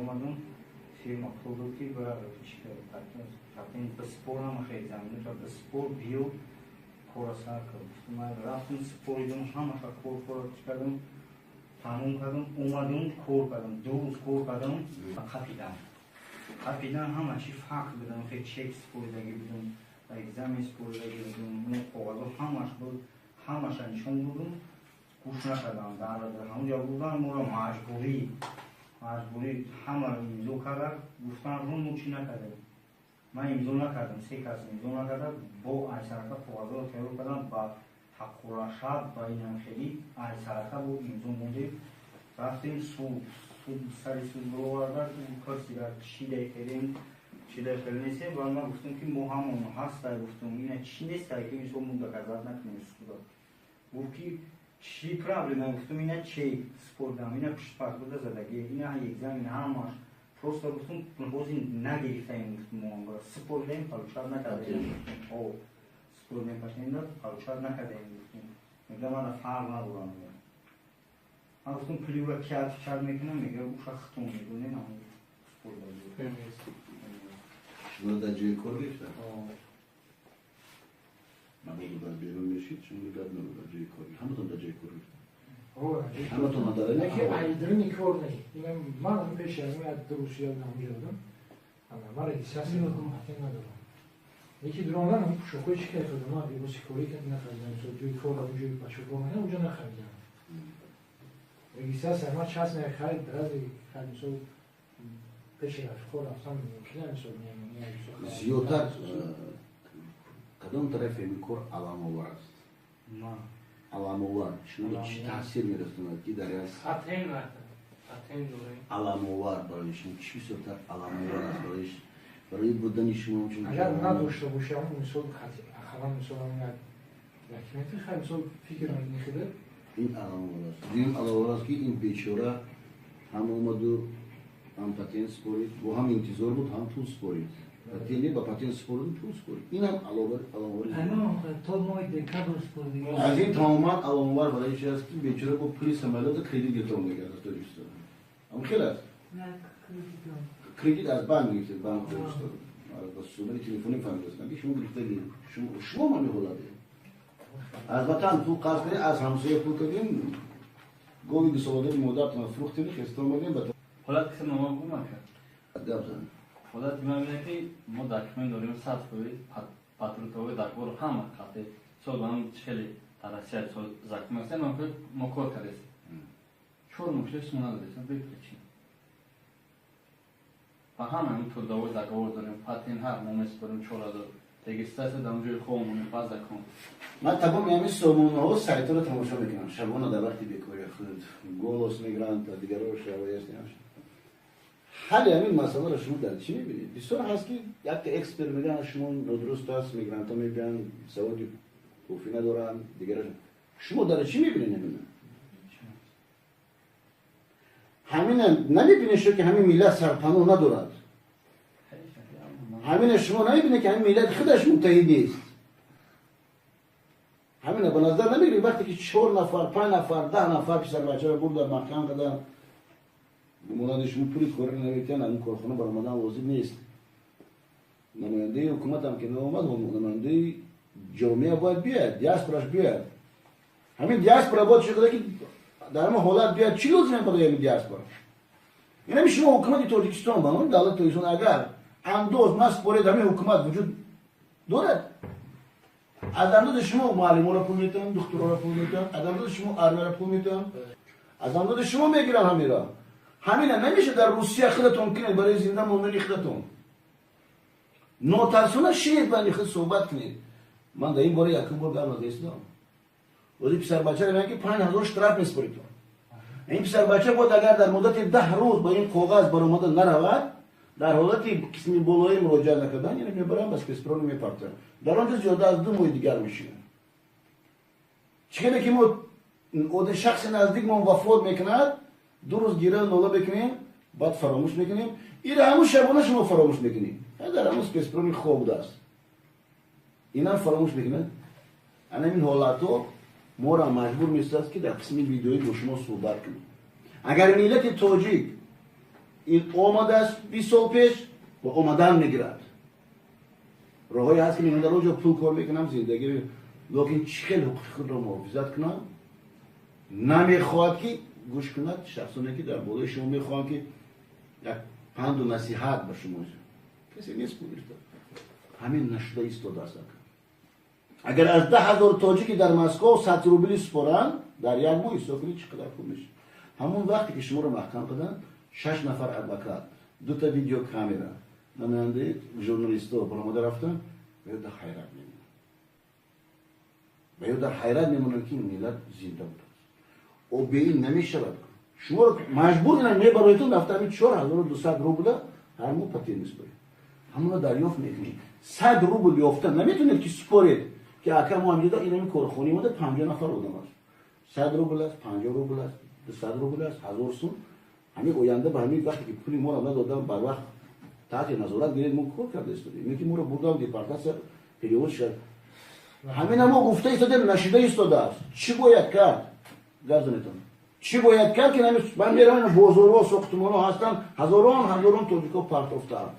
Омадам, фирма пул дод, ки ба патент биспорам, экзаменша биспор, биё, кора сар кар. Гуфтам, рафтам, супоридам ҳамаша, кор кора чӣ кардам, тамом кардам, омадам, кор кардам, 2 рӯз кор кардам, қапидам. Қапидан ҳама чи факт будам, хе чек супоридагӣ будам, экзамен супоридагӣ будам, коғазо ҳамаш буд, ҳамаша нишон додум, гӯш накардам. Дар ҳамонҷа бурдан моро маҷбурӣ, маҷбурӣ ҳамаро имзо карда, гуфтан, рун мо чӣ накардем. Ман имзо накардам, се кас имзо накарда, бо айсарака коғазоро тайёр кардам, ба ҳаққурашаб, ба инам хелӣ айсарака бо имзо мондем, рафтем суд. Суд, сари суд бироварда, пурсида, чӣ дайхелем, чӣ дайхел нестем. Ва ман гуфтам, ки мо ҳамон ҳастай, гуфтам, ина чӣ нестай, ки мисол мо доказать накунем суда. Гуфт, ки чӣ проблема? Гуфтам, ина чек спордам, ина пуштпаспорта задагӣ, ина экзамен ҳамаш, просто гуфтам, ҳозир нагирифтаем, гуфтам, мо супордаем, получать накардаем, супордаем патента, получать накардаем, гуфтам. Мега, мана фарқ надорам. Ман гуфтам, пули ки отвечать мекунам? Мега, уша хитон медонем, супордаги. Шумо дар ҷои кор гирифта? Мабодо дар берун мешид, шумо гап набуд, дар ҷои кор, ҳаматон дар ҷои кор гирифта? Ҳаматон дар Яке айдрини кор не. Ман пеши аз як 2 рӯз ҳамҷо будам. Ман регистрация патент надорам. Яки дуромдан ҳам пӯшокҳои чӣ кардам, ман либоси корӣ нахаридам, мисол ҷои кор, ҷои бачаҳо кор мекунам, уҷо нахаридам. Регистрация ман частная харид, разве харид, мисол пеши рафиқо рафтан мумкин, мисол. Зиёдтар кадом тарафи ин кор аламовар аст? Аламовар шумо чӣ таъсир мерасонад, ки дар як аламовар барои шумо чӣ бисёртар аламовар аст барои будани шумо? Чун агар надошта бошам, мисол, ақаллан, мисол, як документи хай, мисол, фикр мехӯрад. Ин аламовар аст. Дуюм аламовар аст, ки ин бечора ҳам омаду, ҳам патент спорид, бо ҳам интизор буд, ҳам пул спорид, патент ба патент спориду пул спорид. Инам аломовар. То моҳи декабр спорид. Аз ин тамоман аламовар барои чи аст, ки бечора бо пули самолёта кредит гирифта омадагиаст аз Тоҷикистон. Ам хел аст, кредит аз банк гирифтед, банк Тоҷикистон ба суҳбати телефонӣ фаҳмидастам, ки шумо гирифтаги. Шумо мани ҳолате аз ватан пул қарз кардем, аз ҳамсоя пул кардем, гови дусоладаи модартона фурӯхтем, хеста омадем. Ҳолат киса нома гумака. Гап зан. Ҳолати ман бина, ки мо документ дорем, 100% патрултовой договор, ҳама қате сол ба ҳам хеле дар Россия сол закон аст, мо кор кардем, 4 моҳ шуд, мо надодем бе причин. Ба ҳама ҳамин трудовой договор дорем, патент ҳар мо месупорем 4000, регистрация дар ҷои хобмонем ба закон. Ман тамоми ҳамин сомонаҳо, сайтҳоро тамошо мекунам шабона дар вақти бекорӣ худ, Голос мегиранд, дигаро шавояст. Ҳалли ҳамин масъаларо шумо дар чӣ мебинед? Бисёр ҳаст, ки якта эксперт мегӯянд, шумо нодуруст аст, мигрантҳо мебиёнд, саводи кофӣ надоранд, дигараш. Шумо дар чӣ мебинед ҳамина? Ҳамина намебинед шумо, ки ҳамин миллат сарпаноҳ надорад? Ҳамина шумо намебинед, ки ҳамин миллат худаш муттаҳид нест? Ҳамина ба назар намегиред, вақте ки чор нафар, панҷ нафар, 10 нафар писарбачаро бурда маҳкам кардан, монанди шумо пули корӣ наметиҳанд, аз ин корхона баромадан лозим нест. Намояндаи ҳукуматам ки наомад, намояндаи ҷомеа бояд биёяд, диаспораш биёяд. Ҳамин диаспора бояд чӣ ки дар ҳамин ҳолат биёяд? Чӣ лозим барои ҳамин диаспора? Инами шумо ҳукумати Тоҷикистон, ба номи давлати Тоҷикистон, агар андоз наспоред, ҳамин ҳукумат вуҷуд дорад? Аз андози шумо муаллиморо пул метиҳанд, духтуроро пул метиҳанд, аз андози шумо армияро пул метиҳанд, аз андози шумо мегиранд ҳамира. Ҳамина намеша дар Русия худатон кунед барои зинда мондани худатон? Нотарсона шинед, байни худ суҳбат кунед. Ман дар ин бора якум бор гап назаистам. Ози писарбачаро мегӯям, ки 5000 штраф меспоритон. Ин писарбача бояд, агар дар муддати 10 рӯз ба ин коғаз баромада наравад, дар ҳолати қисми болоӣ муроҷиат накардан, яъне мебарам ба спецприём мепартоям, дар он ҷо зиёда аз 2 моҳи дигар мешинам. Чӣ хеле ки мо шахси наздикмон вафот мекунад, 2 рӯз гира нола мекунем, баъд фаромӯш мекунем. Ира ҳамун шабона шумо фаромӯш мекунем, дар ҳамун спецприём и хоб будааст, инам фаромӯш мекунад. Ана ин ҳолатҳо моро маҷбур месозад, ки дар қисми видеоӣ бо шумо суҳбат кунем. Агар миллати тоҷик Ин омадааст 20 сол пеш ва омадан мегирад. Роҳҳое ҳаст, ки ман дар онҷо пул кор мекунам, зиндагӣ, лекин чӣ хел ҳуқуқи худро муҳофизат кунам? Намехоҳад, ки гӯш кунад шахсоне, ки дар болои шумо мехоҳанд, ки як панду насиҳат ба шумо. Касе нест пул гирифта. Ҳамин нашуда истодааст. Агар аз 10 000 тоҷики дар Москов 100 рубли супоранд дар як моҳ, ҳисоб кунед, чӣ қадар пул мешавад. Ҳамон вақте ки шуморо маҳкам карданд, шаш нафар адвокат, дута видеокамера, намояндаи журналистҳо баромада рафтанд ва ё дар ҳайрат мемонанд, ва ё дар ҳайрат мемонанд, ки ин миллат зинда будааст. О бе ин намешавад. Шуморо маҷбур мебароедтон, рафта ҳамин 4200 рубла ҳар моҳ патент месупоред, ҳамонро дарёфт мекунед. 100 рубл ёфта наметавонед, ки супоред, ки ака, мо ҳамҷода инами корхонаи мода 50 нафар одам аст, 100 рубл аст, 50 рубл аст, 200 рубл аст, 1000 сум. Ҳамин оянда ба ҳамин вақте ки пули моро надодам, барвақт таҳти назорат гиред, мо кор карда истодем, ки моро бурдам депортация, перевод шуд. Ҳамина мо гуфта истодем, нашида истодааст. Чӣ бояд кард? Гап занетон, чӣ бояд кард, ки ман меравам, бозорҳо, сохтмонҳо ҳастанд, ҳазорон ҳазорон тоҷико партофтаанд.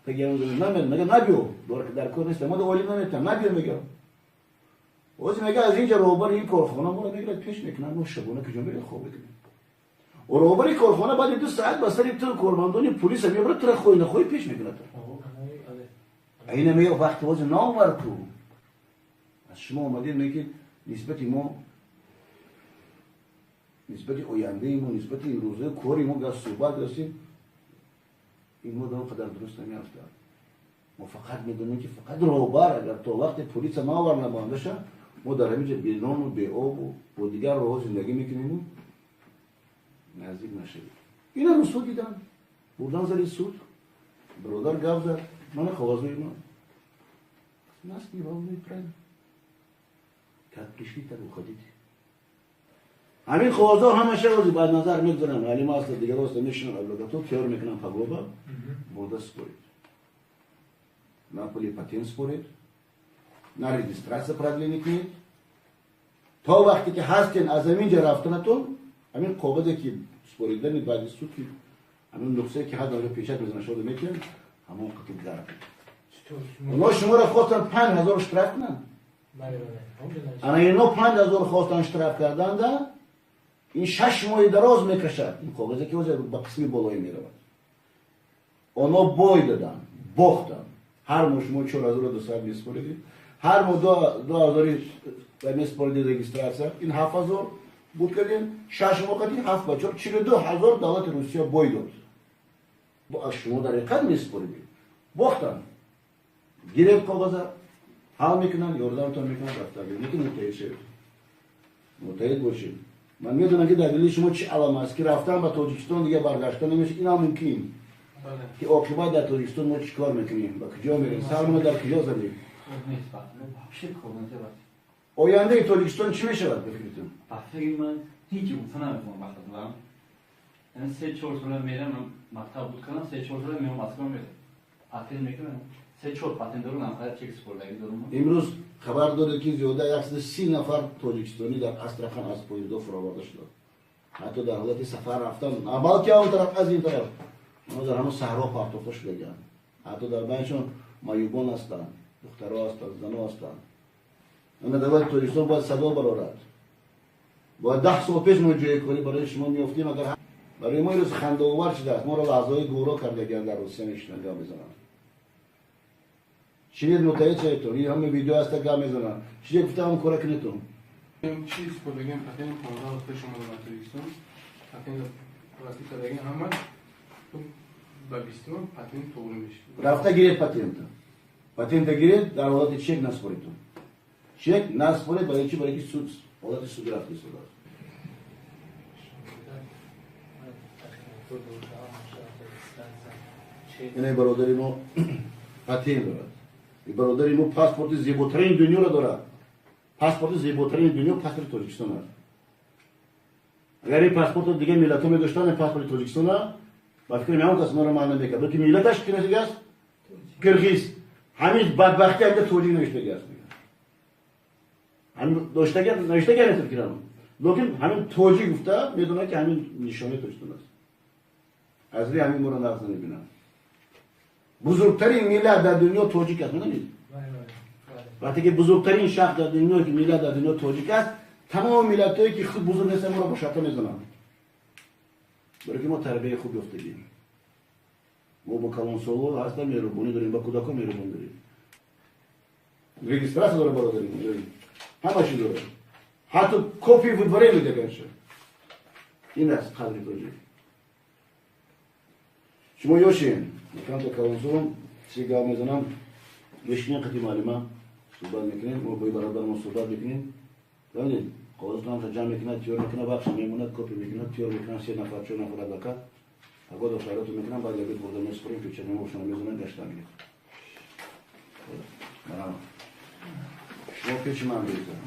Мега, набиё, дар кор нест, мо олим наметам, набиё, мега. Ози мега, аз инҷа роҳбари ин корхона моро мегирад, пеш мекунад. Мо шабона куҷо меред, хоб мекунем? Роҳбари корхона баъди 2 саат ба сари ту кормандони полиса мебарад, тура хоҳӣ нахоҳӣ пеш мекунад. Ина мега, вақти ҳозир наовар ку аз шумо омадем, меги нисбати мо, нисбати ояндаи мо, нисбати имрӯзаи кори мо газ суҳбат расем. Ин мо он қадар дуруст намеафтад. Мо фақат медонем, ки фақат роҳбар агар то вақте полиса наовар набандаша, мо дар ҳамин ҷо бенону беобу бо дигар роҳҳо зиндагӣ мекунему. Наздик нашавед. Ина русҳо диданд, бурдан зали суд. Бародар гап зад, мана қоғазои ма. Нас не волнует, правильно? Как пришли, так уходите. Ҳамин қоғазҳо ҳамаша ози баъд назар мегузаранд, алима аста, дигаро аста, мешинанд, адвокатҳо тайёр мекунанд, паглоба бурда според. На пули патент според, на регистрация продление кунед. То вақте ки ҳастен, аз ҳамин ҷа рафтанатон, ҳамин қоғазе ки споридани баъди суд, ки ҳамин нуқсае ки ҳаст, онҷо печать мезананд, шода метиҳанд, ҳамон қатл гард. Оно шуморо хостанд 5000 штраф кунанд. Ана ино 5000 хостанд штраф карданда, ин 6 моҳи дароз мекашад. Ин коғазе ки ҳозир ба қисми болоӣ меравад. Оно бой даданд, бохтанд. Ҳар моҳ шумо 4200 месупоридед, ҳар моҳ 2000 месупоридед регистрация, ин 7000 буд. Кардем 6 моҳ қади ҳафт ба чор, 42 000 давлати Русия бой дод. Аз шумо дар ҳақиқат месупоридед, бохтанд. Гиред коғаза, ҳал мекунанд, ёрдамтон мекунанд, рафта лекин муттаҳид шавед, муттаҳид бошед. Ман медонам, ки дар дили шумо чӣ алам аст, ки рафтан ба Тоҷикистон, дига баргаштан намешавад. Инам мумкин, ки оқибат дар Тоҷикистон мо чӣ кор мекунем, ба куҷо мерем, сармо дар куҷо задем? Ояндаи Тоҷикистон чӣ мешавад ба фикритон? Ба фикри ман ҳеҷ гуфта наметавонам. Вақт яъне 3-4 сола мерам, мактаб буд кардам, 3-4 сола меом, Москва мерам, патент мекунам, се чор патент дорам, нафар чек спордагӣ дорам. Имрӯз хабар додед, ки зиёда 130 нафар тоҷикистонӣ дар Астрахан аз поездо фуроварда шуданд, ҳатто дар ҳолати сафар рафтан, балки он тараф, аз ин тараф онҳо дар ҳамон саҳро партофта шудагианд. Ҳатто дар байншон маюбон ҳастанд, духтаро ҳастанд, зано ҳастанд. Ана давлати Тоҷикистон бояд садо барорад. Бояд 10 сол пеш мо ҷои корӣ барои шумо меёфтем. Агар барои мо имрӯз хандаовар шудааст, моро лаҳзаҳои гӯро кардагианд, дар Русия мешинанд, гап мезананд. Чинед, муттаҳид шаведтон. Ин ҳама видео ҳаста, гап мезананд. Чизе гуфтаам, кора кунедтон. Чи спордагиам, патент 15 пеш омада ба Тоҷикистон, патент расид кардагиам, ҳама ба бистума патент тоғри мешид. Рафта гиред патента, патента гиред, дар ҳолати чек наспоредтон, чек наспоред. Барои чи? Барои ки суд, ҳолати суд рафта истодааст. Ина бародари мо патент дорад. Бародари мо паспорти зеботарини дунёро дорад. Паспорти зеботарини дунё паспорти Тоҷикистон аст. Агар ин паспортро дигар миллатҳо медоштанд, ин паспорти Тоҷикистона, ба фикри ман, кас моро маъна мекард. Балки миллаташ ки навиштагиаст? Киргиз. Ҳамин бадбахтӣ ҳамида тоҷик навиштагиаст. Ҳамин доштага навиштага нест, фикрам, лекин ҳамин тоҷик гуфта медонад, ки ҳамин нишонаи Тоҷикистон аст. Аз рӯи ҳамин моро нағз намебинанд. Бузургтарин миллат дар дунё тоҷик аст, медонед? Вақте ки бузургтарин шахс дар дунё, ки миллат дар дунё тоҷик аст, тамоми миллатҳое ки худ бузург нестанд, моро бо шарта мезананд, барои ки мо тарбияи хуб ёфтагем. Мо бо калонсоло ҳастам меҳрубонӣ дорем, ба кӯдакон меҳрубон дорем. Регистрация дора, бародари, ҳама чиз дора, ҳатто копии выдворения медиҳад. Ин аст қадри тоҷик. Шумо ёшен, камта калонсолом, чи гап мезанам, мешинем, қати муаллима суҳбат мекунем, мо бо бародарамон суҳбат мекунем. Фаҳмидед? Қоғозатонам ҷамъ мекунад, тиёр мекунад, вақт мемонад, копия мекунад, тиёр мекунад, се нафар, чор нафар адвокат пагоҳ хайроту мекунам, баъд ягид бурда месупорем, печатнамошона мезанам, гашта мегирад. Шумо пеши ман бизан.